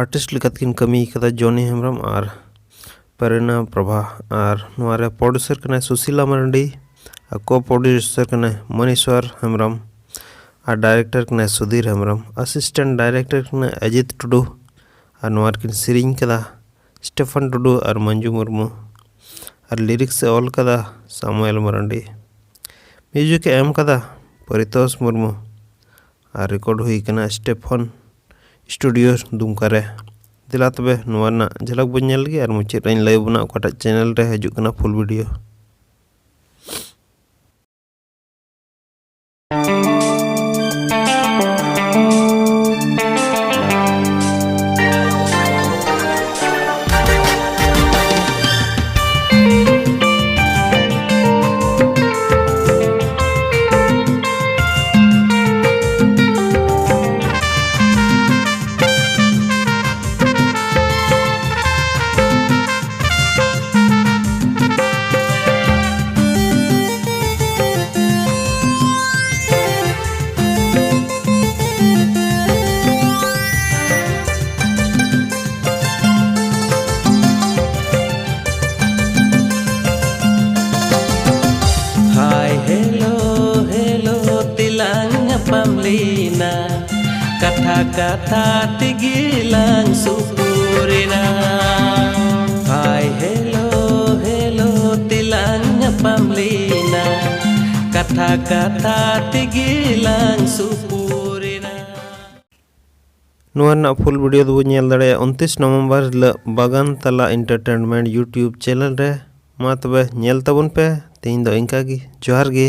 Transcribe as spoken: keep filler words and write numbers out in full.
Artist ᱞᱮᱠᱟᱛᱮᱠᱤᱱ ᱠᱟᱹᱢᱤ ᱠᱟᱫᱟ ᱡᱚᱱᱤ ᱦᱮᱢᱵᱨᱚᱢ ᱟᱨ ᱯᱨᱮᱨᱱᱟ ᱯᱨᱚᱵᱷᱟ᱾ ᱟᱨ ᱱᱚᱣᱟ ᱨᱮ ᱯᱨᱚᱰᱭᱩᱥᱟᱨ ᱠᱟᱱᱟᱭ ᱥᱩᱥᱤᱞᱟ ᱢᱟᱨᱟᱱᱰᱤ ᱟᱨ ᱠᱳ ᱯᱨᱚᱰᱭᱩᱥᱟᱨ ᱠᱟᱱᱟᱭ ᱢᱚᱱᱤᱥᱣᱟᱨ ᱦᱮᱢᱵᱨᱚᱢ ᱟᱨ ᱰᱟᱭᱨᱮᱠᱴᱚᱨ ᱠᱟᱱᱟᱭ ᱥᱩᱫᱷᱤᱨ ᱦᱮᱢᱵᱨᱚᱢ᱾ ᱟᱥᱤᱥᱴᱮᱱᱴ ᱰᱟᱭᱨᱮᱠᱴᱚᱨ ᱠᱟᱱᱟᱭ ᱚᱡᱤᱛ ᱴᱩᱰᱩ ᱟᱨ ᱱᱚᱣᱟ ᱨᱮᱠᱤᱱ ᱥᱮᱨᱮᱧ ᱠᱟᱫᱟ ᱥᱴᱮᱯᱷᱟᱱ ᱴᱩᱰᱩ ᱟᱨ ᱢᱚᱧᱡᱩ ᱢᱩᱨᱢᱩ᱾ ᱟᱨ ᱞᱤᱨᱤᱠᱥ ᱮ ᱚᱞ ᱠᱟᱫᱟ ᱥᱟᱢᱩᱭᱮᱞ ᱢᱟᱨᱟᱱᱰᱤ᱾ ᱢᱤᱣᱡᱤᱠ ᱮ ᱮᱢ ᱠᱟᱫᱟ ᱯᱚᱨᱤᱛᱳᱥ ᱢᱩᱨᱢᱩ᱾ ᱟᱨ ᱨᱮᱠᱚᱨᱰ ᱦᱩᱭ ᱠᱟᱱᱟ ᱥᱴᱮᱯᱷᱚᱱ ᱥᱴᱩᱰᱤᱭᱳ ᱫᱩᱢᱠᱟ ᱨᱮ᱾ ᱫᱮᱞᱟ ᱛᱚᱵᱮ ᱱᱚᱣᱟ ᱨᱮᱱᱟᱜ ᱡᱷᱟᱞᱟᱠ ᱵᱚᱱ ᱧᱮᱞ ᱞᱮᱜᱮ ᱟᱨ ᱢᱩᱪᱟᱹᱫ ᱨᱮᱧ ᱞᱟᱹᱭ ᱟᱵᱚᱱᱟ ᱚᱠᱟᱴᱟᱜ ᱪᱮᱱᱮᱞ ᱨᱮ ᱦᱤᱡᱩᱜ ᱠᱟᱱᱟ full video. Hi hello hello ᱛᱮᱞᱟᱝ ᱧᱟᱯᱟᱢ ᱞᱮᱱᱟ, ᱠᱟᱛᱷᱟ ᱠᱟᱛᱷᱟ ᱛᱮᱜᱮ ᱞᱟᱝ ᱥᱩᱯᱩᱨᱮᱱᱟ᱾ ᱦᱟᱭ ᱦᱮᱞᱳ ᱦᱮᱞᱳ ᱛᱮᱞᱟᱝ ᱧᱟᱯᱟᱢ ᱞᱮᱱᱟ, ᱠᱟᱛᱷᱟ ᱠᱟᱛᱷᱟ ᱛᱮᱜᱮ ᱞᱟᱝ ᱥᱩᱯᱩᱨᱮᱱᱟ᱾ ᱱᱚᱣᱟ ᱨᱮᱱᱟᱜ ᱯᱷᱩᱞ ᱵᱷᱤᱰᱤᱭᱳ ᱫᱚᱵᱚ ᱧᱮᱞ ᱫᱟᱲᱮᱭᱟᱜᱼᱟ ᱩᱱᱛᱤᱥ ᱱᱚᱵᱷᱮᱢᱵᱚᱨ ᱦᱤᱞᱳᱜ ᱵᱟᱜᱟᱱ ᱛᱟᱞᱟ ᱮᱱᱴᱟᱨᱴᱮᱱᱢᱮᱱᱴ ᱭᱩᱴᱤᱭᱩᱵᱽ ᱪᱮᱱᱮᱞ ᱨᱮ᱾ ᱢᱟ ᱛᱚᱵᱮ ᱧᱮᱞ ᱛᱟᱵᱚᱱ ᱯᱮ᱾ ᱛᱮᱦᱮᱧ ᱫᱚ ᱤᱱᱠᱟ ᱜᱮ᱾ ᱡᱚᱦᱟᱨ ᱜᱮ᱾